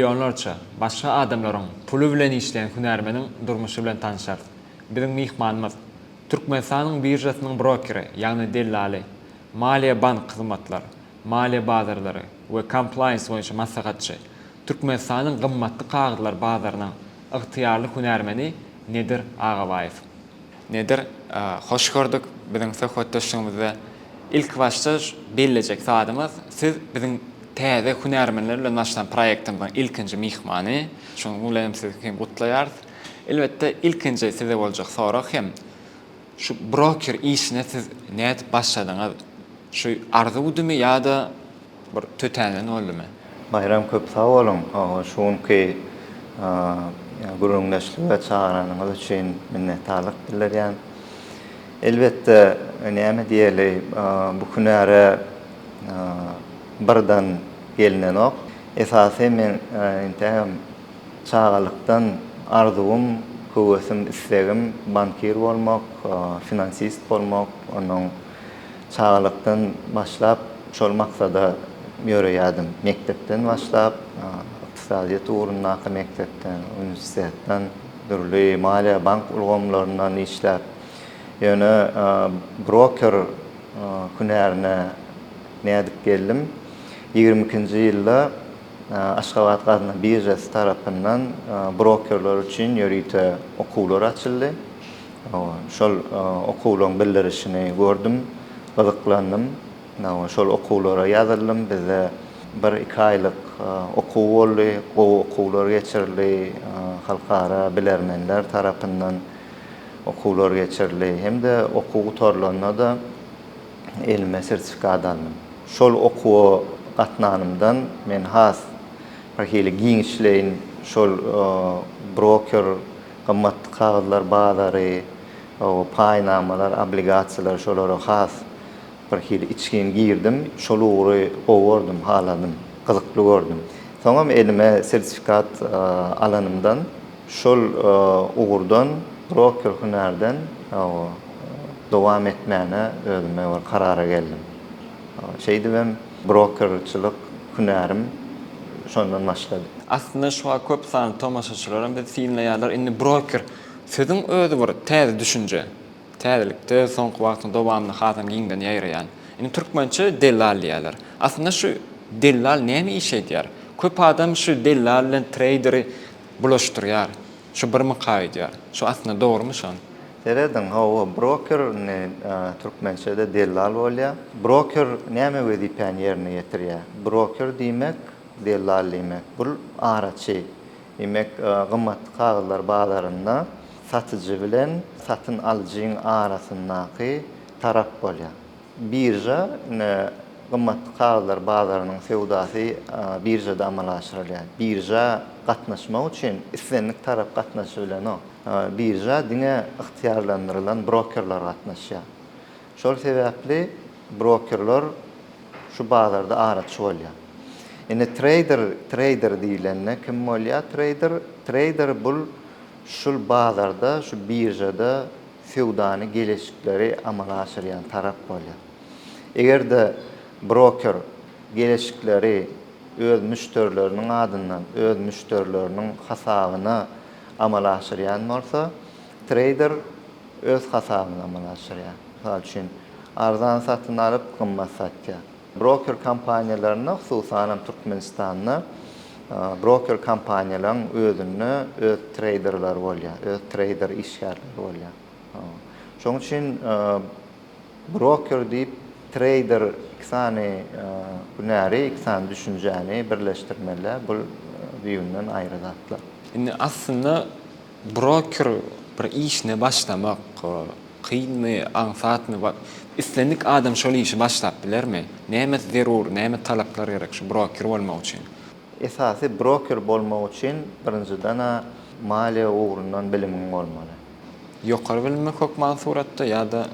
millionlarça başga adamlaryň puly bilen işleýän hünärmeniň durmuşy bilen tanşarys. Biziň myhmanymyz, Türkmenistanyň biržasynyň brokeri, ýagny dellaly, maliýe-bank hyzmatlar, maliýe bazarlary we komplaýens boýunça maslahatçy, Türkmenistanyň gymmatly kagyzlar bazarynyň ygtyýarly hünärmeni Nedir Agabaýew. Nedir, hoş gördük biziň söhbetdeşligimizde. Ilkibaşda bellejek zadymyz, siz biziň täze hünärmenler bilen başlan proýektimiziň ilkinji myhmany. Şonuň bilen hem sizi hem gutlaýarys. Elbetde, ilkinji size boljak sorag hem, şu broker işine siz nädip başladyňyz? Şu arzuwdymy ýa-da bir tötänden boldumy? Baýram köp sag boluň şu günki gürrüňdeşlige çagyranyňyz üçin minnetdarlyk bildirýän. Elbetde näme diýeli bu hünäre birden gelinenok. Esasy men intägem çagalykdan arzuwym, höwesim, islegim bankir bolmak, finansist bolmak, onnoň Çagalykdan başlap şol maksada ýöreýärdim. Mekdepden başlap, ykdysadyýet ugrundaky mekdepden, uniwersitetden, dürli maliýe, bank ulgamlaryndan işläp, ýöne broker hünärine nädip geldim? 22-nji ýylda Aşgabat gazna biržasy tarapyndan brokerler üçin ýörite okuwlar açyldy. Şol okuwlaryň bildirişini gördüm, gyzyklandym. Şol okuwlara ýazyldym. Bizde bir-iki aýlyk okuw boldy. Gowy okuwlar geçirildi. Halkara bilermenler tarapyndan okuwlar geçirildi. Hem-de okuw gutarylanda-da elime sertifikat aldym. Şol okuwa gatnanymdan men has bir hili giňişleýin şol broker Gymmatly kagyzlar bazary, paýnamalar, obligasiýalar şolara has bir hili içgin girdim. Şol ugry gowy gördüm, haladym, gyzykly gördüm. Soňam elime sertifikat alanymdan şol ugurdan, broker hünärden dowam etmäne özüme bir karara geldim. Şeýdibem brokerçilik hünärim şondan başlady. Aslynda şu wagt köp sanly tomaşaçylaram bizi synlaýarlar. Indi broker sözüň özi bir täze düşünje. Täzelikde soňky wagtyň dowamynda hasam giňden ýaýraýan. Indi türkmençe dellal diýýärler. Aslynda şu dellal näme iş edýär? Köp adam şu dellal bilen treýderi bulaşdyrýar. Şu birmika öýdýär. Şu aslynda dogrumy şon? Serediň, hawa, broker indi türkmençede dellal bolýar. Broker näme wezipäni ýerine ýetirýär? Broker diýmek, dellal diýmek. Bul araçy. Diýmek, gymmatly kagyzlar bazarynda satyjy bilen satyn alyjyň arasyndaky tarap bolýar. Birža, indi gymmatly kagyzlar bazarynyň söwdasy biržada amala aşyrylýar. Birža gatnaşmak üçin islendik tarap gatnaşybilenok. Birža diňe ygtyýarlandyrylan brokerler gatnaşýar. Şol sebäpli brokerler şu bazarda araçy bolýar. Indi treýder, treýder diýlende kim bolýar treýder? Treýder bul şul bazarda, şu biržada söwdany, geleşikleri amala aşyrýan tarap bolýar. Eger-de broker geleşikleri öz müşderileriniň adyndan, öz müşderileriniň hasabyna amala aşyrýan bolsa, treýder öz hasabyna amala aşyrýar. Mysal üçin, arzan satyn alyp, gymmat satýar. Broker kompaniýalarynda, hususanam Türkmenistanda broker kompaniýalaryň özünde öz treýderleri bolýar, öz treýder işgärleri bolýar. Şonuň üçin broker diýip treýder iki sany hünäri, iki sany düşünjäni birleşdirmeli, bu düýbünden aýry zatlar. Indi aslynda Broker bir işine başlamak kynmy, aňsatmy? Islendik adam şol işi başlap bilermi? Näme zerur, näme talaplar gerek şu broker bolmak üçin? Esasy broker bolmak üçin birinjiden-ä maliýe ugrundan bilimiň bolmaly. Ýokary bilimmi hökman suratda ýa-da?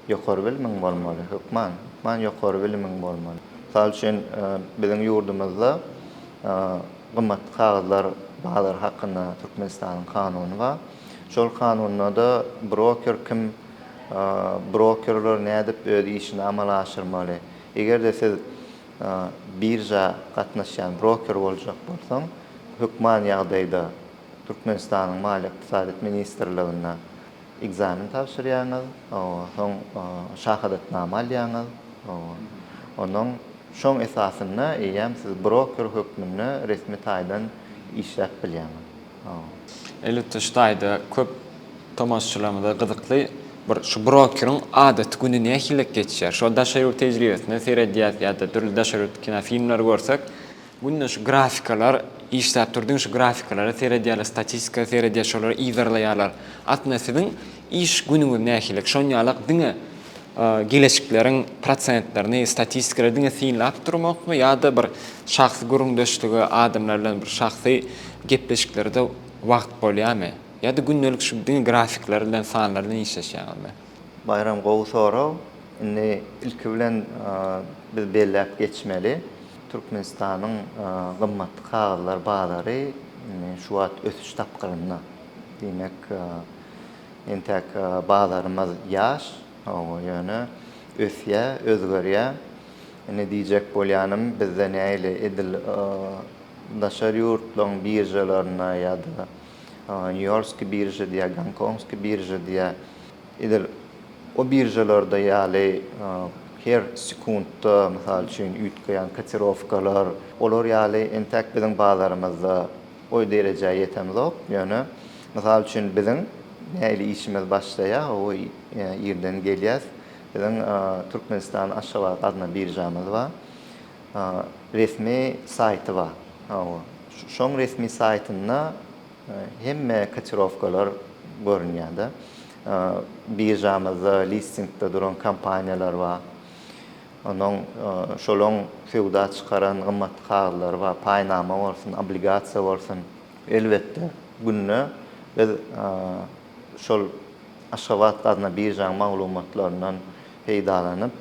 Ýokary bilimiň bolmaly, hökman, hökman ýokary bilimiň bolmaly. Mysal üçin, biziň ýurdumyzda Gymmatly kagyzlar bazary hakynda Türkmenistanyň kanuny bar. Şol kanunda-da broker kim, brokerler nädip öz işini amala aşyrmaly. Eger-de siz birža gatnaşýan broker boljak bolsaň, Hökman ýagdaýda Türkmenistanyň Maliýe-ykdysadyýet ministrliginde ekzamen tabşyrýaňyz, soň şahadatnama alýaňyz. Onnoň şoň esasynda eýýäm siz broker hökmünde resmi taýdan işläp bilýäňiz. Elbetde şu taýda köp tomaşaçylarymyza gyzykly bir şu brokeriň adaty güni nähili geçýär? Şol daşary ýurt tejribesine seredýäs ýa-da dürli daşary ýurt kinofilmleri görsek, günde şu grafikalar işläp dur diňe şu grafikalara seredýärler, statistika seredýär, şolary yzarlaýarlar. Aslynda siziň iş günüňiz nähili? Şon ýalak diňe geleşikleriň prosentlerini, statistikalary diňe synlap durmakmy ýa-da bir şahsy gürrüňdeşlige, adamlar bilen bir şahsy gepleşiklerde wagt bolýarmy? Ýa-da gündelik şu diňe grafikler bilen, sanlar bilen işleşýäňizmi? Baýram gowy sorag. Indi ilki bilen biz belläp geçmeli, Türkmenistanyň gymmatly kagyzlar bazary indi şu wagt ösüş tapgyrynda. Diýmek, entäk bazarymyz ýaş, hawa, ýöne ösýär, özgerýär. Indi diýjek bolýanym, bizde nähili edil daşary ýurtlaryň biržalarynda ýa-da Nýu-Ýorkskiý birža diýýär, Gonkongskiý birža diýýär. Edil o biržalarda ýaly her sekuntda, mysal üçin, üýtgeýän kotirowkalar, olar ýaly entäk biziň bazarymyzda o derejä ýetemzok. Ýöne, mysal üçin, biziň nähili işimiz başlaýar, o irden gelýäs. Biziň Türkmenistan Aşgabat gazna biržamyz bar. Resmi saýty bar. Hawa. Şoň resmi saýtynda hemme kotirowkalar görünýär-de. Biržamyzda listingde duran kompaniýalar bar. Onuň şolaň söwda çykaran gymmatly kagyzlary bar, paýnama bolsun, obligasiýa bolsun. Elbetde, günde biz şol Aşgabat gazna biržaň maglumatlaryndan peýdalanyp,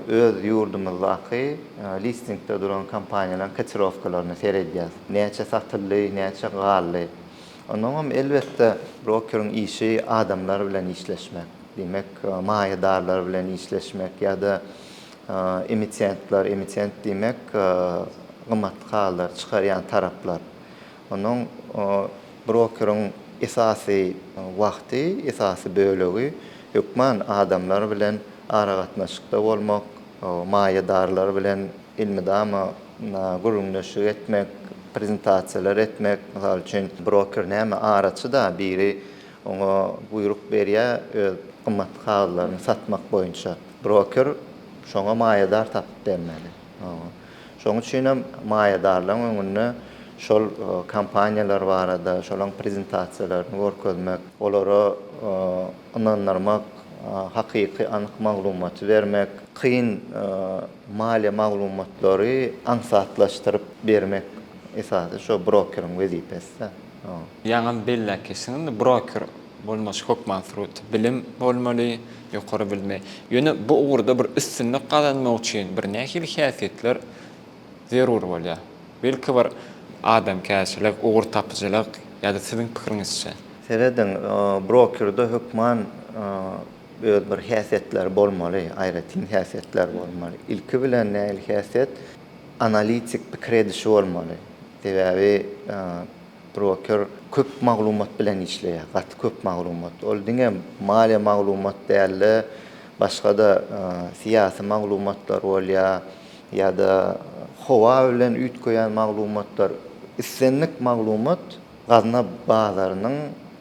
öz ýurdumyzdaky listingde duran kompaniýalaryň kotirowkalaryna seredýäris. Näçe satyldy, näçe galdy. Onnoňam elbetde brokeriň işi adamlar bilen işleşmek. Diýmek, maýadarlar bilen işleşmek ýa-da emitentler, emitent diýmek gymmatly kagyzlary çykarýan taraplar. Onuň brokeriň esasy wagty, esasy bölegi hökman adamlar bilen aragatnaşykda bolmak, maýadarlar bilen elmydama gürrüňdeşlik etmek, prezentasiýalar etmek. Mysal üçin, broker näme, araçy-da, biri oňa buýruk berýär öz gymmatly kagyzlaryny satmak boýunça. Broker şoňa maýadar tapyp bermeli. Şonuň üçinem maýadarlaryň öňünde şol kompaniýalar barada, şolaryň prezentasiýalaryny görkezmek, olara ynandyrmak, hakyky anyk maglumaty bermek, kyn maliýe maglumatlary aňsatlaşdyryp bermek esasy şo brokeriň wezipesi-de. Ýaňam belläp geçdiňiz indi broker bolmaşy hökman suratda bilim bolmaly, ýokary bilimi. Ýöne bu ugurda bir üstünlik gazanmak üçin bir nähili häsiýetler zerur bolýar? Belki bir adamkärçilik, ugurtapyjylyk ýa-da siziň pikiriňizçe? Serediň, brokerde hökman öz bir häsiýetleri bolmaly, aýratyn häsiýetleri bolmaly. Ilki bilen nähili häsiýet? Analitik pikir edişi bolmaly. Sebäbi broker köp maglumat bilen işleýär, gaty köp maglumat. Ol diňe maliýe maglumat däl-de, başga-da syýasy maglumatlar bolýar ýa-da howa bilen üýtgeýän maglumatlar. Islendik maglumat gazna bazarynyň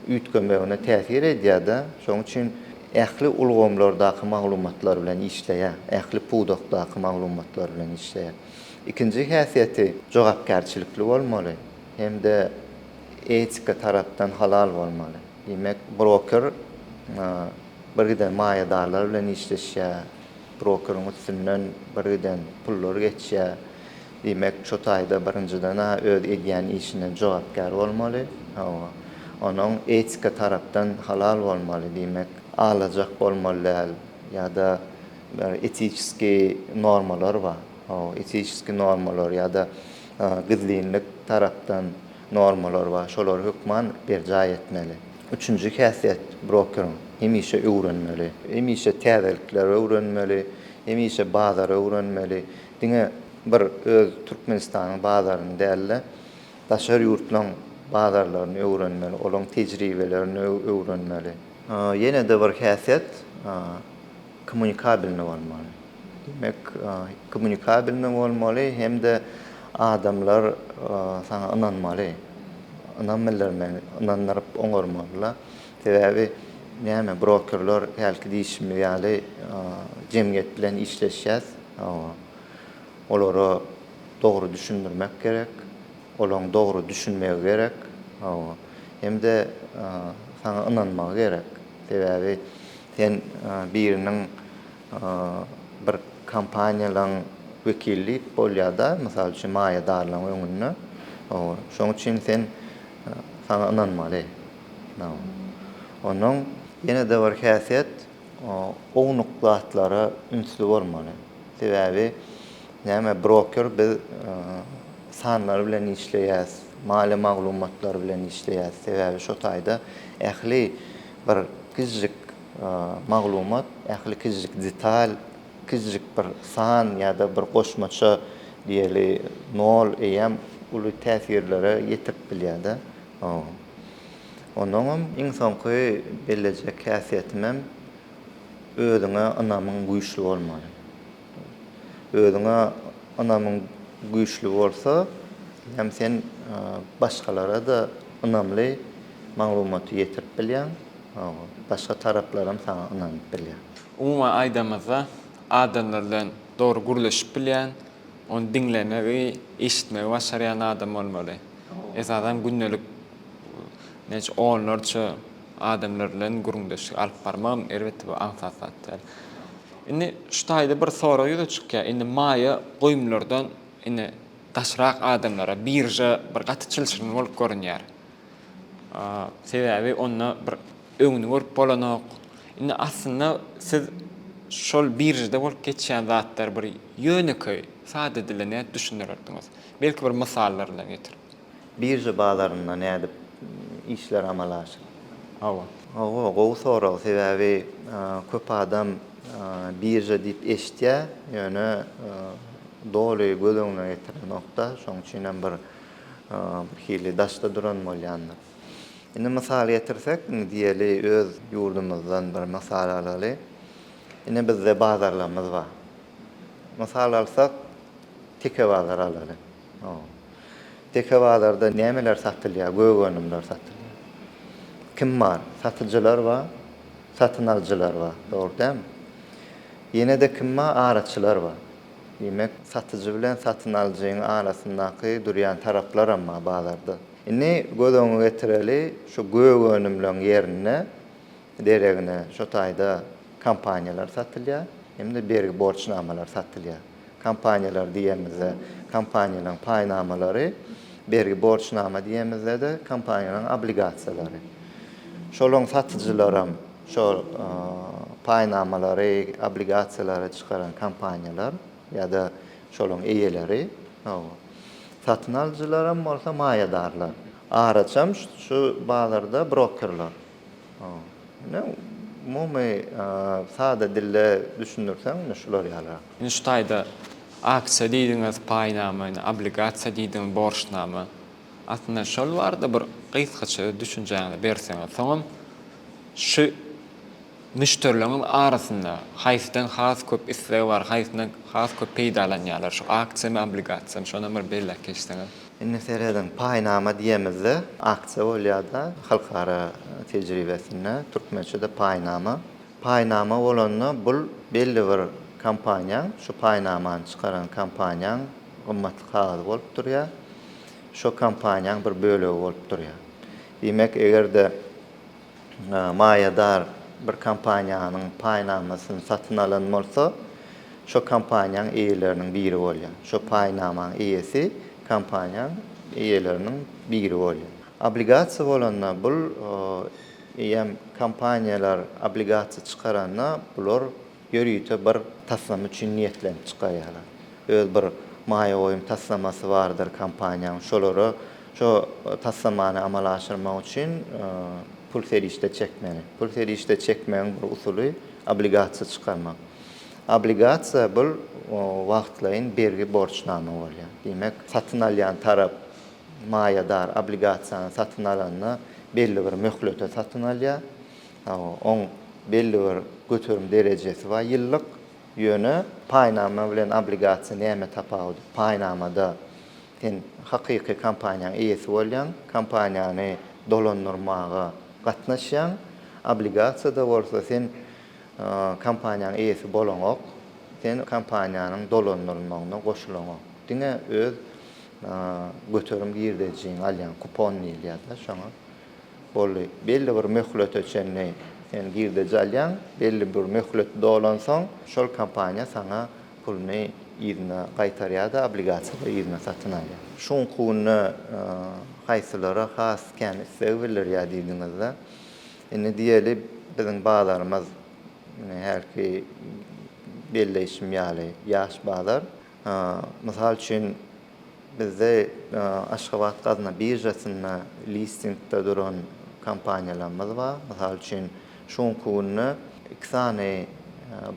üýtgemegine täsir edýär-de, şonuň üçin ähli ulgamlardaky maglumatlar bilen işleýär, ähli pudakdaky maglumatlar bilen işleýär. Ikinji häsiýeti jogapkärçilikli bolmaly hem-de etika tarapdan halal bolmaly. Diýmek, broker birgiden maýadarlar bilen işleşýär, brokeriň üstünden birgiden pullar geçýär. Diýmek, şo taýda birinjiden-ä öz edýän işine jogapkär bolmaly. Hawa. Onuň etika tarapdan halal bolmaly, diýmek, alajak bolmaly däl ýa-da bir etiçeskiý normalar bar. Hawa, etiçeskiý normalar ýa-da gizlinlik tarapdan normalar bar. Şolary hökman berjaý etmeli. Üçünji häsiýet brokeriň hemişe öwrenmeli. Hemişe täzelikleri öwrenmeli, hemişe bazary öwrenmeli. Diňe bir öz Türkmenistanyň bazaryny däl-de, Daşary ýurtlaň bazarlaryny öwrenmeli, olaň tejribelerini öwrenmeli. Ýene-de bir häsiýet, kommunikabilnyý bolmaly. Diýmek, kommunikabilnyý bolmaly hem-de adamlar saňa ynanmaly. Ynam bildirmeli, ynandyryp oňarmaly-da. Sebäbi näme, brokerler hälki diýşimiz ýaly jemgyýet bilen işleşýäs. Olara dogry düşündirmek gerek, olaň dogry düşünmegi gerek. Hem-de saňa ynanmagy gerek. Sebäbi sen biriniň bir kompaniýalaň wekili diýip bolýar-da, mysal üçin, maýadarlaň öňünde. Şoň üçin sen saňa ynanmaly. Onnoň ýene-de bir häsiýet, ownuk zatlara ünsli bolmaly. Sebäbi näme broker biz sanlar bilen işleýäs, maliýe maglumatlary bilen işleýäs. Sebäbi şo taýda ähli bir kiçijik maglumat, ähli kiçijik detal, kiçijik bir san ýa-da bir goşmaça diýeli nol eýýäm uly täsirlere ýetirip bilýär-de. Onnoňam iň soňky bellejek häsiýetimem özüňe ynamyň güýçli bolmaly. Özüňe ynamyň güýçli bolsa, hem sen başgalara-da ynamly maglumaty ýetirip bilýäň, başga taraplaram saňa ynanyp bilýär. Umuman aýdamyzda, adamlar bilen dogry gürleşip bilýän, ony diňlemegi, eşitmegi başarýan adam bolmaly. Esasan gündelik näçe onlarça adamlar bilen gürrüňdeşlik alyp barmagam elbetde bu aňsat zat däl. Indi şu taýda bir sorag ýüze çykýar. Indi maýa goýumlardan indi daşrak adamlara birža bir gaty çylşyrymly bolup görünýär. Sebäbi onda bir öňüni görüp bolanok. Indi aslynda siz şol biržada bolup geçýän zatlary bir ýönekeý, sada dilde nädip düşündirerdiňiz? Belki bir mysallar bilen getirip. Birža bazarynda nädip işler amala aşyrylýar? Hawa. Hawa, gowy sorag. Sebäbi köp adam birža diýip eşidýär, ýöne doly göz öňüne getirenok-da, şonuň üçin hem bir hili daşda duran bolýandyr. Indi mysal getirsek, indi diýeli öz ýurdumyzdan bir mysal alaly. Ine bizde bazarlarymyz bar. Mysal alsak, Teke bazary alaly. Teke bazarda nämeler satylýar? Gök önümler satylýar. Kim bar? Satyjylar bar, satyn alyjylar bar. Dogry dälmi? Ýene-de kim bar? Araçylar bar. Diýmek, satyjy bilen satyn alyjyň arasyndaky durýan taraplaram bar bazarda. Indi göz öňüne getireli, şu gök önümleň ýerine deregine şo taýda kompaniýalar satylýar hem-de bergi borçnamalar satylýar. Kompaniýalar diýemizde kompaniýalaryň paýnamalary, bergi borçnama diýemizde-de kompaniýalaryň obligasiýalary. Şolaryň satyjylaram şo paýnamalary, obligasiýalary çykaran kompaniýalar ýa-da şolaryň eýeleri. Satyn alyjylaram bolsa maýadarlar. Araçam şu bazarda brokerler. Ine, umumy sada dilde düşündirseň, ine şular ýalyrak. Indi şu taýda aksiýa diýdiňiz, paýnama, indi obligasiýa diýdiňiz, borçnama. Aslynda şol barada bir gysgaça öz düşünjäňizi berseňiz. Soňam şu müşderileriňiz arasynda haýsydan has köp isleg bar, haýsyndan has köp peýdalanýarlar, şu aksiýamy, obligasiýamy, şonam bir belläp geçseňiz. Indi serediň, paýnama diýemizde aksiýa bolýar-da, halkara tejribesinde türkmençe-de paýnama. Paýnama bolanda bul belli bir kompaniýaň, şu paýnamany çykaran kompaniýaň gymmatly kagyzy bolup durýar. Şo kompaniýaň bir bölegi bolup durýar. Diýmek, eger-de maýadar bir kompaniýanyň paýnamasyny satyn alan bolsa, şo kompaniýaň eýeleriniň biri bolýar. Şo paýnamaň eýesi kompaniýaň eýeleriniň biri bolýar. Obligasiýa bolanda bul eýýäm kompaniýalar obligasiýa çykaranda bular ýörite bir taslama üçin niýetlenip çykarýarlar. Öz bir maýa goýum taslamasy bardyr kompaniýaň, şolara şo taslamany amala aşyrmak üçin pul serişde çekmeli. Pul serişde çekmegiň bir usuly obligasiýa çykarmak. Obligasiýa bul wagtlaýyn bergi borçnama bolýar. Diýmek, satyn alýan tarap. Maýadar obligasiýany satyn alanda belli bir möhlete satyn alýar. Oň belli bir göterim derejesi bar ýyllyk. Ýöne paýnama bilen obligasiýa näme tapawudy? Paýnamada sen hakyky kompaniýanyň eýesi bolýaň, kompaniýany dolandyrmaga gatnaşýaň. Obligasiýada bolsa sen kompaniýanyň eýesi bolaňok, sen kompaniýanyň dolandyrylmagyna goşulaňok. Diňe öz göterim girdejiňi alýaň, kupon diýilýär-de şoňa. Boldy. Belli bir möhlete çenli sen girdeji alýaň, belli bir möhlet dolansoň, şol kompaniýa saňa puluny yzyna gaýtarýar-da, obligasiýalary yzyna satyn alýar. Şuňky günde haýsylara has kän isleg bildirýär diýdiňiz-de. Indi diýeli, biziň bazarymyz, ine, hälki belleýşim ýaly, ýaş bazar. Mysal üçin, Bizde Aşgabat gazna biržasynda listingde duran kompaniýalarymyz bar. Mysal üçin, şu günki günde iki sany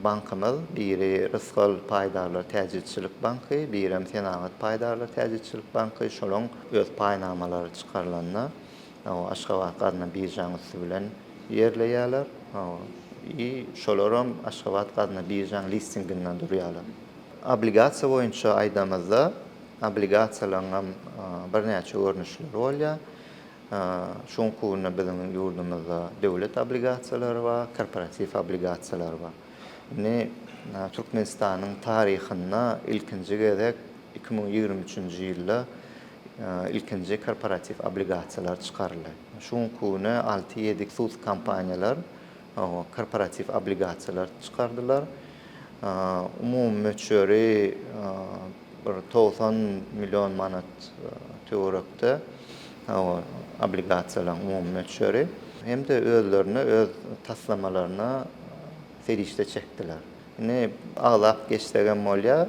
bankymyz, biri Rysgal paýdarlar täjirçilik banky, birem Senagat paýdarlar täjirçilik banky, şolaň öz paýnamalary çykarylanda Aşgabat gazna biržaň üsti bilen ýerleýärler. I şolaram Aşgabat gazna biržaň listinginde durýarlar. Obligasiýa boýunça aýdamyzda, obligasiýalaryňam birnäçe görnüşleri bolýar. Şu günki günde biziň ýurdumyzda döwlet obligasiýalary bar, korporatiw obligasiýalary bar. Indi Türkmenistanyň taryhynda ilkinji gezek 2023-nji ýylda ilkinji korporatiw obligasiýalar çykaryldy. Şu günki güne alty-ýedi hususy kompaniýalar korporatiw obligasiýalar çykardylar. Umumy möçberi bir 90 million manat töwerekde obligasiýalaryň umumy möçberi. Hem-de özlerine, öz taslamalaryna serişde çekdiler. Indi agzap geçsegem bolýar,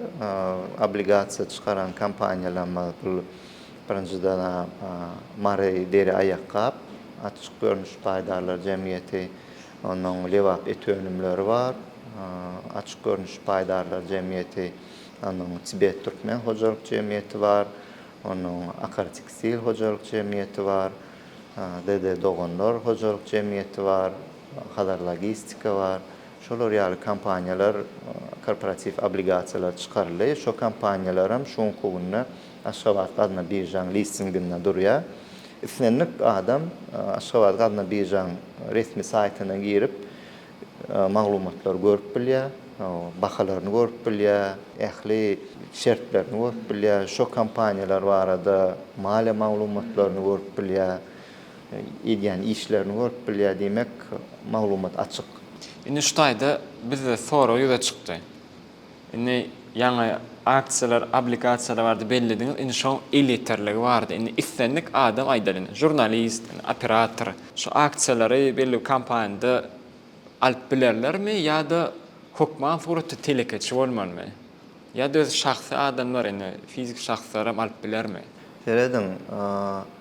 obligasiýa çykaran kompaniýalarymyz bul birinjiden Mary deri aýakgap açyk görnüş paýdarlar jemgyýeti, Onuň Lebap et önümleri bar, Açyk görnüş paýdarlar jemgyýeti, onuň Tibet türkmen hojalyk jemgyýeti bar, onuň Akar tekstil hojalyk jemgyýeti bar, DD Doganlar hojalyk jemgyýeti bar, Hazar logistika bar. Şolar ýaly kompaniýalar korporatiw obligasiýalar çykaryldy. Şo kompaniýalaram şu günki günde Aşgabat gazna biržaň listinginde durýar. Islendik adam Aşgabat gazna biržaň resmi saýtyna girip, maglumatlary görüp bilýär, bahalaryny görüp bilýär, ähli şertlerini görüp bilýär, şo kompaniýalar barada maliýe maglumatlaryny görüp bilýär, edýän işlerini görüp bilýär, diýmek, maglumat açyk. Indi şu taýda bizde sorag ýüze çykdy. Indi ýaňy aksiýalar, obligasiýalar barada bellediňiz, indi şoň elýeterligi bardy. Indi islendik adam aýdaly indi žurnalist, indi operator şu aksiýalary belli bir kompaniýada alyp bilerlermi ýa-da hökman suratda telekeçi bolmalymy? Ýa-da öz şahsy adamlar indi fiziki şahslaram alyp bilermi? Serediň,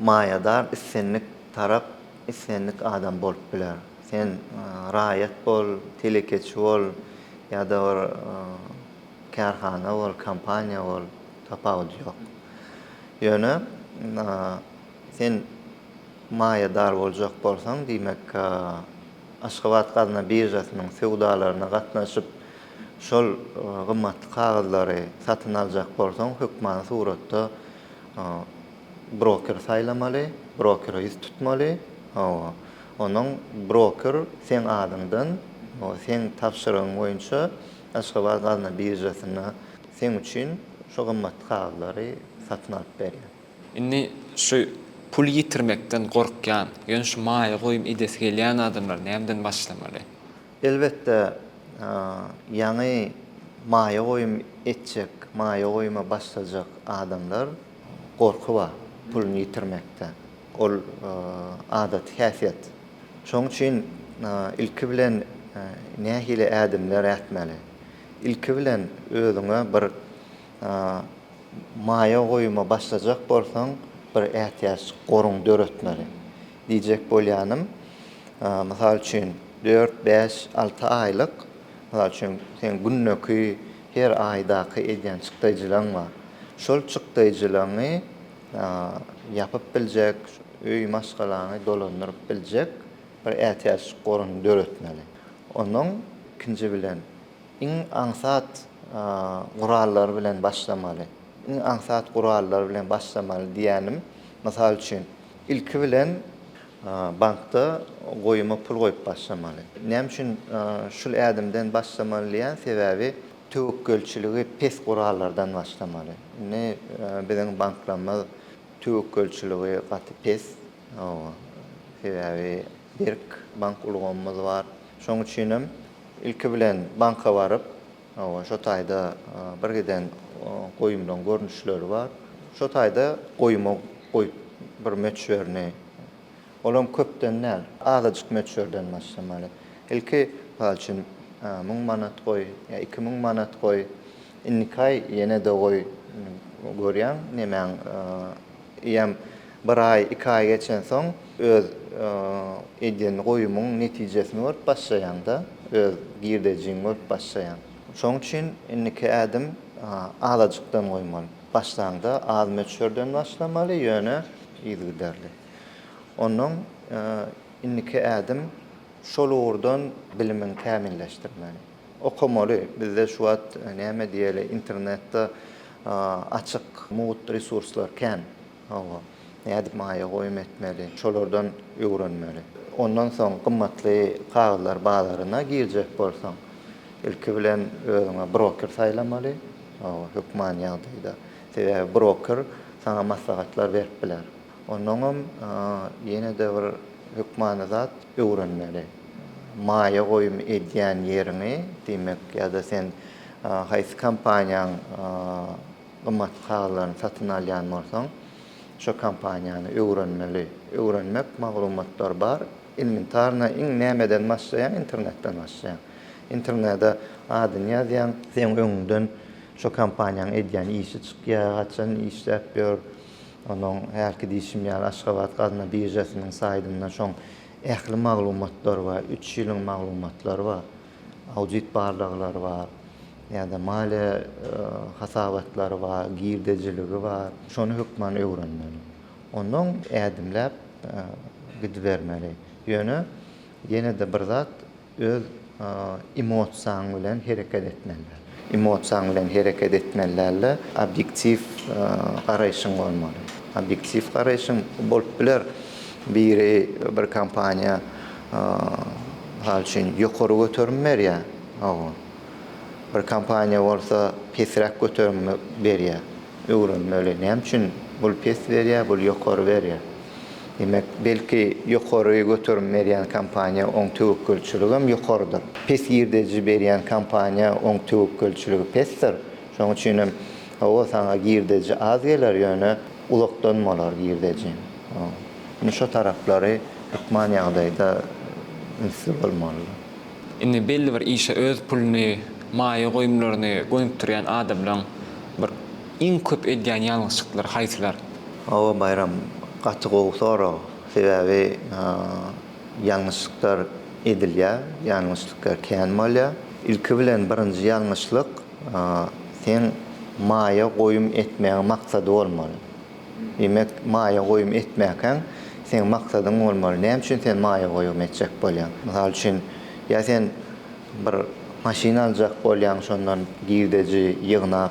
maýadar islendik tarap, islendik adam bolup biler. Sen raýat bol, telekeçi bol ýa-da bir kärhana bol, kompaniýa bol, tapawudy ýok. Ýöne sen maýadar boljak bolsaň, diýmek, Aşgabat gazna biržasynyň söwdalaryna gatnaşyp, şol gymmatly kagyzlary satyn aljak bolsaň, hökmany suratda broker saýlamaly, brokere ýüz tutmaly. Hawa. Onuň broker seň adyňdan, seň tabşyrygyň boýunça Aşgabat gazna biržasynda seň üçin şo gymmatly kagyzlary satyn alyp berýär. Indi şu pul ýitirmekden gorkýan, ýöne şu maýa goýum edesi gelýän adamlar nämeden başlamaly? Elbetde, ýaňy maýa goýum etjek, maýa goýuma başlajak adamlar gorky bar puluny ýitirmekde. Ol adaty häsiýet. Şonuň üçin ilki bilen nähili ädimler ätmeli? Ilki bilen özüňe bir maýa goýuma başlajak bolsaň bir ätiýaç goruň döretmeli. Diýjek bolýanym, mysal üçin, dört, bäş, alty aýlyk, mysal üçin, seň gündeki, her aýdaky edýän çykdaýjylaň bar. Şol çykdaýjylaňy. ýapyp biljek, öý maşgalaňy dolandyryp biljek bir ätiýaçlyk goruny döretmeli. Onnoň ikinji bilen iň aňsat gurallar bilen başlamaly. Iň aňsat gurallar bilen başlamaly diýýänim, mysal üçin, ilki bilen bankda goýuma pul goýup başlamaly. Näme üçin şul ädimden başlamaly diýýän, sebäbi töwekgelçiligi pes gurallardan başlamaly. Indi biziň banklarymyz töwekgelçiligi gaty pes, sebäbi berk bank ulgamymyz bar. Şonuň üçinem ilki bilen banka baryp, Hawa, şo taýda bir giden goýumlaryň görnüşleri bar. Şo taýda goýuma goýup bir möçberini, olam köpden däl, azajyk möçberden başlamaly. Ilki, mysal üçin, 1000 manat goý ýa 2000 manat goý, indiki aý ýene-de goý, görýäň nemäň Eýýäm bir aý, iki aý geçensoň, öz edýän goýumyň netijesini görüp başlaýaň-da, öz girdejiňi görüp başlaýaň. Şonuň üçin indiki ädim azajykdan goýmaly. Başlaňda az möçberden başlamaly, ýöne yzygiderli. Onnoň indiki ädim şol ugurdan bilimiňi kämilleşdirmeli. Okamaly. Bizde şu wagt näme diýeli internetde açyk mugt resurslar kän. Hawa. Nädip maýa goýum etmeli, şolardan öwrenmeli. Ondan soň gymmatly kagyzlar bazaryna girjek bolsaň, ilki bilen özüňe broker saýlamaly. Hawa, hökman ýagdaýda. Sebäbi broker saňa maslahatlar berip biler. Onnoňam ýene-de bir hökmany zat öwrenmeli. Maýa goýum edýän ýeriňi, diýmek, ýa-da sen haýsy kompaniýaň gymmatly kagyzlaryny satyn alýan bolsaň, şo kompaniýany öwrenmeli. Öwrenmek maglumatlar bar. Elementarno iň nämeden başlaýaň, internetden başlaýaň. Internede adyny ýazýaň, seň öňüňden şo kompaniýaň edýän işi çykýar, haçan işläp ýör, Onuň hälki diýşim ýaly Aşgabat gazna biržasynyň saýtynda şoň ähli maglumatlary bar, üç ýylyň maglumatlary bar, audit barlaglary bar, ýa-da maliýe hasabatlary bar, girdejiligi bar. Şony hökman öwrenmeli. Onnoň ädimläp gidibermeli. Ýöne ýene-de bir zat, Öz emosiýaň bilen hereket etmeli däl. Emosiýaň bilen hereket etmeli däl-de, obýektiw garaýşyň bolmaly. Obýektiw garaýşyň bolup biler, biri bir kompaniýa, mysal üçin, ýokary göterim berýär, hawa. Bir kompaniýa bolsa pesräk göterim berýär. Öwrenmeli, näme üçin bul pes berýär, bul ýokary berýär. Diýmek, belki ýokary göterim berýän kompaniýa oň töwekgelçiligem ýokarydyr. Pes girdeji berýän kompaniýa oň töwekgelçiligi pesdir. Şonuň üçin hem, hawa, saňa girdeji az geler, ýöne uzakdan bolar girdejiň. Indi şo taraplary hökman ýagdaýda ünsli bolmalydyr. Indi belli bir işe öz puluny, maýa goýumlaryny gönükdirýän adamlaň bir iň köp edýän ýalňyşlyklary haýsylar? Hawa Baýram, gaty gowy sorag. Sebäbi ýalňyşlyklar edilýär, ýalňyşlyklar kän bolýar. Ilki bilen birinji ýalňyşlyk seň maýa goýum etmegiň maksady bolmaly. Diýmek, maýa goýum etmäkäň, seň maksadyň bolmaly. Näme üçin sen maýa goýum etjek bolýaň? Mysal üçin, ýa sen bir maşyn aljak bolýaň, şondan girdeji ýygnap,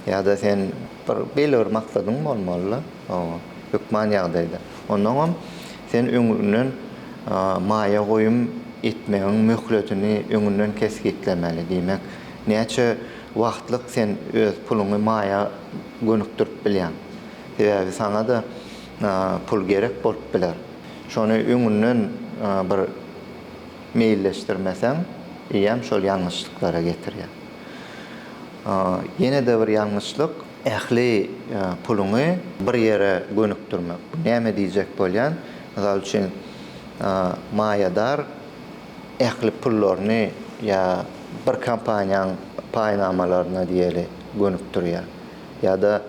ýa-da sen bir belli bir maksadyň bolmaly-da, hawa, hökman ýagdaýda. Onnoňam sen öňünden maýa goýum etmegiň möhletini öňünden kesgitlemeli. Diýmek, näçe wagtlyk sen öz puluňy maýa gönükdirip bilýäň. Sebäbi saňa-da pul gerek bolup biler. Şony öňünden bir meýilleşdirmeseň, eýýäm şol ýalňyşlyklara getirýär. Ýene-de bir ýalňyşlyk, ähli puluňy bir ýere gönükdirmek. Bu näme diýjek bolýan? Mysal üçin, maýadar ähli pullaryny ýa bir kompaniýaň paýnamalaryna diýeli gönükdirýär. Ýa-da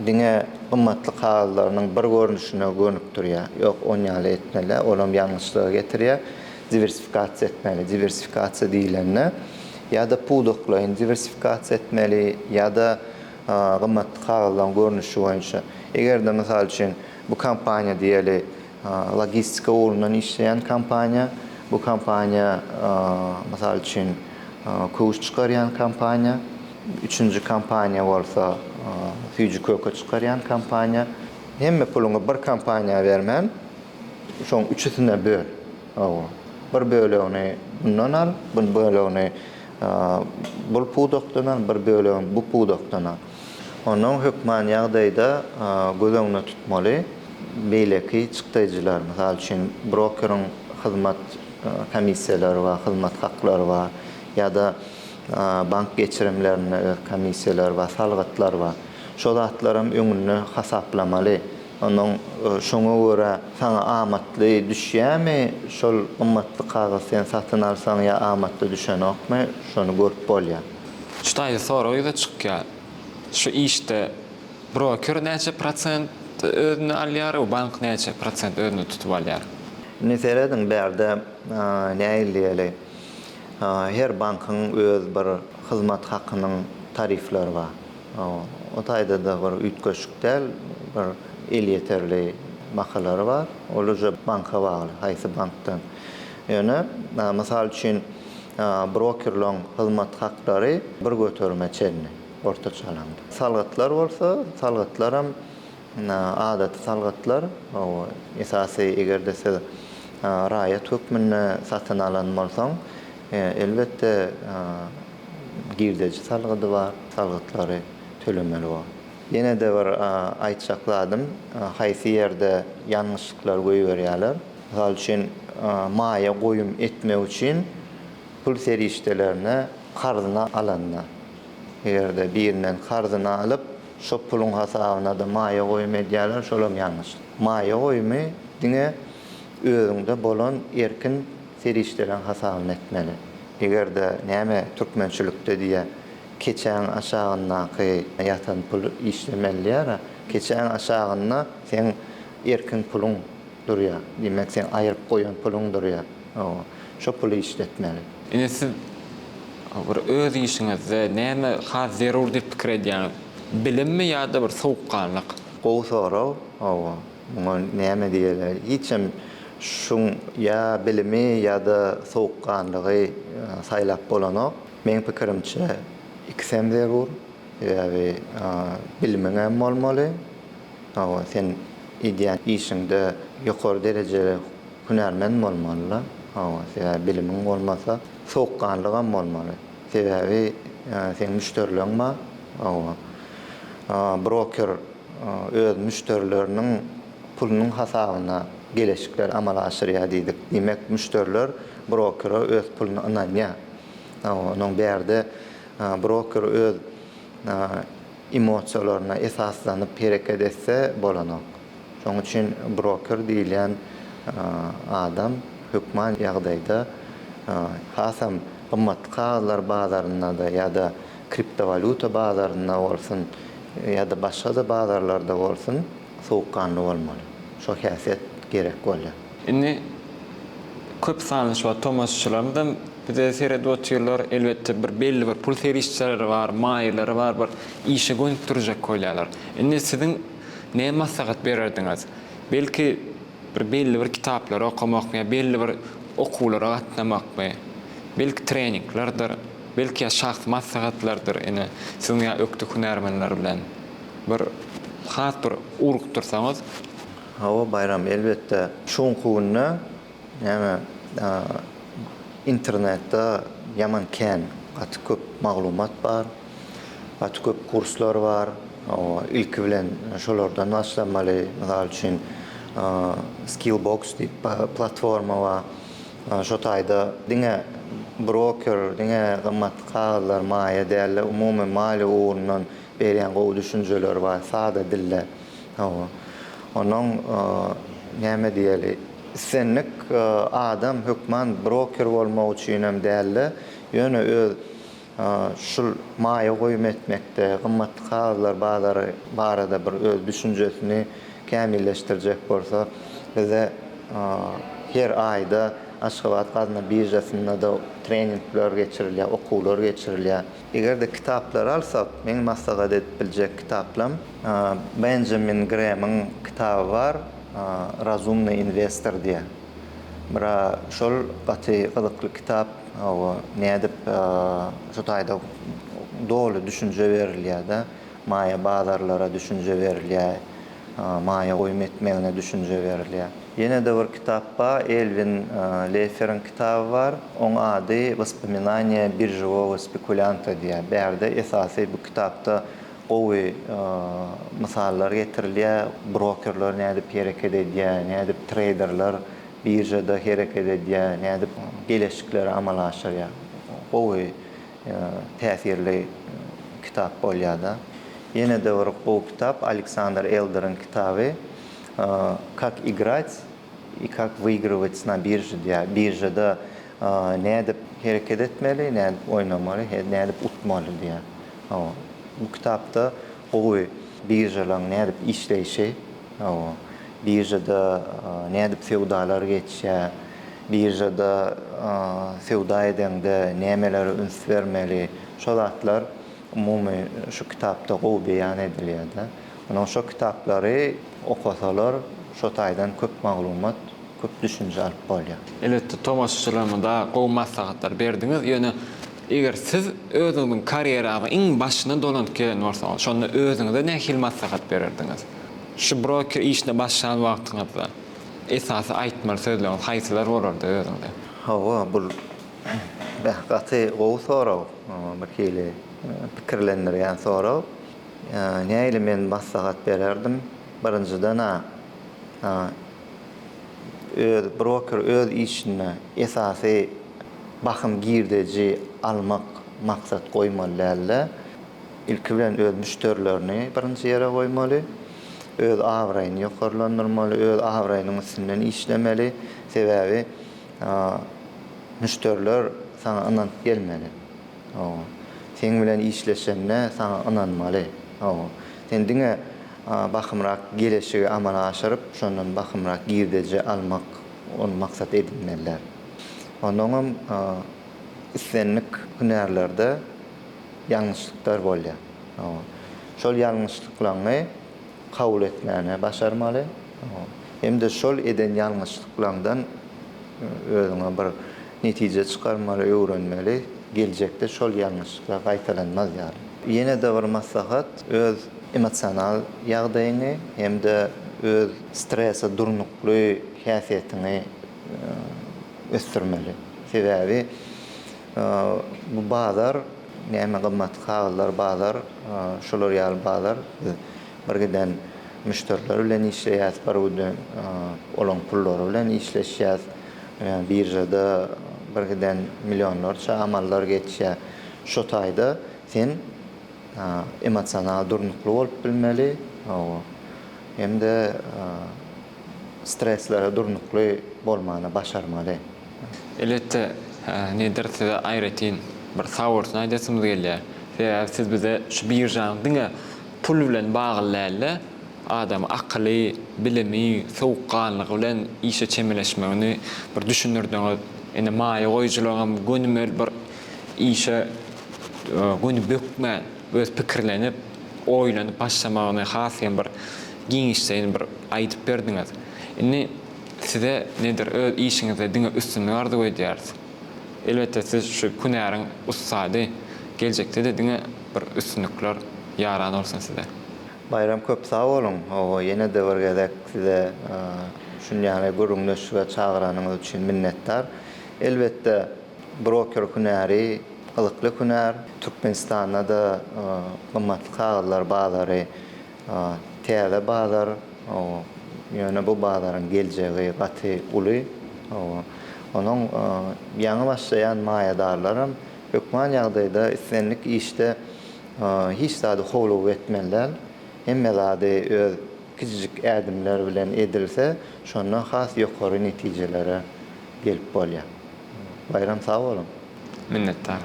diňe gymmatly kagyzlarynyň bir görnüşine gönükdirýär. Ýok, on ýaly etmeli däl, olam ýalňyşlyga getirýär. Diwersifikasiýa etmeli. Diwersifikasiýa diýlende, ýa-da pudaklaýyn diwersifikasiýa etmeli, ýa-da gymmatly kagyzlaryň görnüşi boýunça. Eger-de, mysal üçin, bu kompaniýa diýeli, logistika ugrundan işleýän kompaniýa, bu kompaniýa, mysal üçin, köwüş çykarýan kompaniýa, üçünji kompaniýa bolsa süýji-köke çykarýan kompaniýa. Hemme puluňy bir kompaniýa bermän, şoň üçüsine böl. Hawa. Bir bölegini bundan al, bir bölegini bul pudakdan al, bir bölegini bu pudakdan al. Ondan hökman ýagdaýda göz öňünde tutmaly beýleki çykdaýjylar, mysal üçin, brokeriň hyzmat komissiýalary bar, hyzmat haklary bar ýa-da bank geçirimlerinde öz komissiýalary bar, salgytlar bar. Şo zatlaram öňünde hasaplamaly. Onnoň şoňa görä saňa amatly düşýämi şol gymmatly kagyz sen satyn alsaň ýa amatly düşenokmy şony görüp bolýa. Şu taýda sorag ýüze çykýar. Şu işde broker näçe prosent özüne alýar we bank näçe prosent özüne tutup alýar? Indi serediň bärde nähili diýeli her bankyň öz bir hyzmat hakynyň tarifleri bar. O taýda-da bir üýtgeşik däl, bir elýeterli bahalary bar. Ol uje banka bagly, haýsy bankdan. Ýöne, mysal üçin, brokerleň hyzmat haklary bir göterime çenli, ortaça alanda. Salgytlar bolsa, salgytlaram adaty salgytlar. Esasy, eger-de siz raýat hökmünde satyn alan bolsaň, elbetde, Girdeji salgydy bar, salgytlary tölemeli bor. Ýene-de bir aýtjak zadym, haýsy ýerde ýalňyşlyklar goýberýärler. Mysal üçin, maýa goýum etmek üçin pul serişdelerini karzyna alanda, eger-de birinden karzyna alyp, şo puluň hasabyna-da maýa goýum edýärler, şolam ýalňyşlyk. Maýa goýumy diňe özüňde bolan erkin serişdeleriň hasabyna etmeli. Eger-de näme türkmençilikde diýýä, keçäň aşagyndaky ýatan pul işlemeli diýýär-ä. Keçäň aşagynda seň erkin puluň durýar. Diýmek, seň aýryp goýan puluň durýar. Hawa, şo puly işletmeli. Indi siz bir öz işiňizde näme has zerur diýip pikir edýäňiz? Bilimmi ýa-da bir sowukganlyk? Gowy sorag. Hawa. Muňa näme diýerler, hiçem şuň ýa bilimi ýa-da sowukganlygy saýlap bolanok. Meň pikirimçe ikisem zerur. Sebäbi bilimiňem bolmaly. Hawa, sen edýän işiňde ýokary derejeli hünärmen bolmaly-da. Hawa, sebäbi bilimiň bolmasa, sowukganlygam bolmaly. Sebäbi seň müşderileň bar. Hawa. Broker öz müşderileriniň pulunyň hasabyna geleşikleri amala aşyrýar diýdik. Diýmek, müşderiler brokere öz puluny ynanýar. Onuň bärde broker öz emosiýalaryna esaslanyp hereket etse bolanok. Şonuň üçin broker diýilýän adam hökman ýagdaýda hasam gymmatly kagyzlar bazarynda-da ýa-da kriptowalýuta bazarynda bolsun ýa-da başga-da bazarlarda bolsun sowukganly bolmaly. Şo häsiýet gerek bolýar. Indi köp sanly şu wagt tomaşaçylarymyzam bize seredip otyrlar. Elbetde bir belli bir pul serişdeleri bar, maýalary bar, bir işe gönükdirjek bolýarlar. Indi siziň näme maslahat bererdiňiz? Belki bir belli bir kitaplary okamakmy ýa belli bir okuwlara gatnamakmy? Belki treninglerdir? Belki ýa şahsy maslahatlardyr ine siziň ýa ökde hünärmenler bilen bir has bir ugrukdyrsaňyz. Hawa Baýram elbetde şu günki günde näme internetde ýaman kän gaty köp maglumat bar gaty köp kurslar bar hawa ilki bilen şolardan başlamaly mysal üçin skillbox diýip platforma bar Şo taýda diňe broker, diňe gymmatly kagyzlar, maýa däl-de, umumy maliýe ugrundan berýän gowy düşünjeleri bar, sada dilde. Hawa. Onuň näme diýeli, islendik adam hökman broker bolmak üçinem däl-de, ýöne öz Şul maýa goýum etmekde, gymmatly kagyzlar bazary barada bir öz düşünjesini kämilleşdirjek bolsa, bize her aýda. Aşgabat gazna biržasynda-da treningler geçirilýär, okuwlar geçirilýär. Eger-de kitaplary alsak, meň maslahat edip biljek kitaplam Benjamin Gremiň kitaby bar, Razumnyý inwestor diýen. Bira şol gaty gyzykly kitap, hawa, nädip şu taýda doly düşünje berilýär-de, maýa bazarlara düşünje berilýär, maýa goýum etmegine düşünje berilýär. Ýene-de bir kitap bar, Elwin Lefferiň kitaby bar. Oň ady Wospominaniýa biržewogo spekulýanta diýýär. Bärde esasy bu kitapda gowy mysallar getirilýär. Brokerler nädip hereket edýär, nädip treýderler biržada hereket edýär, nädip geleşikleri amala aşyrýar. Gowy täsirli kitap bolýar-da. Ýene-de bir gowy kitap Aleksandr Elderiň kitaby Kak igrať i kak wyigrywać na birže diýýär. Biržada nädip hereket etmeli, nädip oýnamaly, nädip utmaly diýýär. Hawa. Bu kitapda gowy biržalaryň nädip işleýşi, hawa, biržada nädip söwdalar geçýär, biržada söwda edeňde nämelere üns bermeli, şo zatlar umumy şu kitapda gowy beýan edilýär-de. Onuň şo kitaplary okasalar şo taýdan köp maglumat, köp düşünje alyp bolýar. Elbetde tomaşaçylarymyza gowy maslahatlar berdiňiz, ýöne eger siz özüňiziň karýeraňyzyň iň başyna dolanyp gelen bolsaňyz, şonda özüňize nähili maslahat bererdiňiz? Şu broker işine başlan wagtyňyzda esasy aýtmaly sözleriňiz haýsylar bolardy özüňize? Hawa, bul beh gaty gowy sorag, bir hili pikirlendirýän sorag. Nähili men maslahat bererdim? Birinjiden-ä, öz broker öz işinde esasy bahym girdeji almak maksat goýmaly däl-de, ilki bilen öz müşderilerini birinji ýere goýmaly, öz abraýyny ýokarlandyrmaly, öz abraýynyň üstünden işlemeli. Sebäbi müşderiler saňa ynanyp gelmeli. Hawa. Seň bilen işleşende saňa ynanmaly. Hawa. Sen diňe bahymrak geleşigi amala aşyryp, şondan bahymrak girdeji almak ony maksat edinmeli däl. Onnoňam islendik hünärlerde ýalňyşlyklar bolýar. Hawa. Şol ýalňyşlyklaňy kabul etmäni başarmaly. Hem-de şol eden ýalňyşlyklaňdan özüňe bir netije çykarmaly, öwrenmeli, geljekde şol ýalňyşlyklar gaýtalanmaz ýaly. Ýene-de bir maslahat, öz emosional ýagdaýyňy hem-de öz strese durnukly häsiýetiňi ösdürmeli. Sebäbi bu bazar, näme gymmatly kagyzlar bazar, şolar ýaly bazar. Biz bir giden müşderiler bilen işleýäs, bir giden olaň pullary bilen işleşýäs. Biržada bir giden millionlarça amallar geçýär. Şo taýda sen emosional durnukly bolup bilmeli, hem-de streslere durnukly bolmany başarmaly. Elbetde, Nedir size aýratyn bir sagbolsun aýdasymyz gelýär. Sebäbi siz bize şu biržanyň diňe pul bilen bagly däl-de, adamy akyly, bilimi, sowukganlygy bilen işe çemeleşmegini bir düşündirdiňiz. Indi maýa goýujylaryňam gönümel bir işe göni bökmän, öz pikirlenip, oýlanyp başlamagyny has hem bir giňişleýin bir aýdyp berdiňiz. Indi size nedir öz işiňizde diňe üstünlik arzuw edýäris. Elbetde siz şu hünäriň ussady, geljekde-de diňe bir üstünlikler ýaran bolsun size. Baýram köp sag boluň. Hawa ýene-de bir gezek size şunýaly gürrüňdeşlige çagyranyňyz üçin minnetdar. Elbetde broker hünäri gyzykly hünär. Türkmenistanda-da gymmatly kagyzlar bazary täze bazar. Ýöne bu bazaryň geljegi gaty uly. Onuň ýaňy başlaýan maýadarlaram hökman ýagdaýda islendik işde Hiç zady howlugyp etmeli däl. Hemme zady öz kiçijik ädimler bilen edilse, şonda has ýokary netijelere gelip bolýar. Baýram sag boluň. Minnetdar.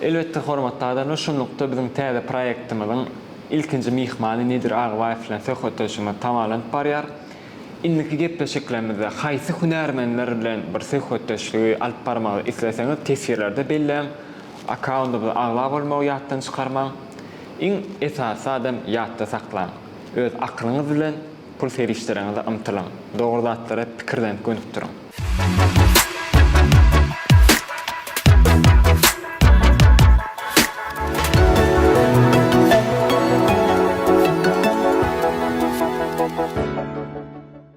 Elbetde hormatly adamlar şunlukda biziň täze proýektimiziň ilkinji myhmany Nedir Agbaýew bilen söhbetdeşligimiz tamamlanyp barýar. Indiki gepleşiklerimizde haýsy hünärmenler bilen bir söhbetdeşligi alyp barmagy isleseňiz teswirlerde belläň. Akkaundymyza agza bolmagy ýatdan çykarmaň. Iň esasy zadam ýatda saklaň. Öz akylyňyz bilen pul serişdeleriňize ymtylyň. Dogry zatlara pikirlenip gönükdiriň.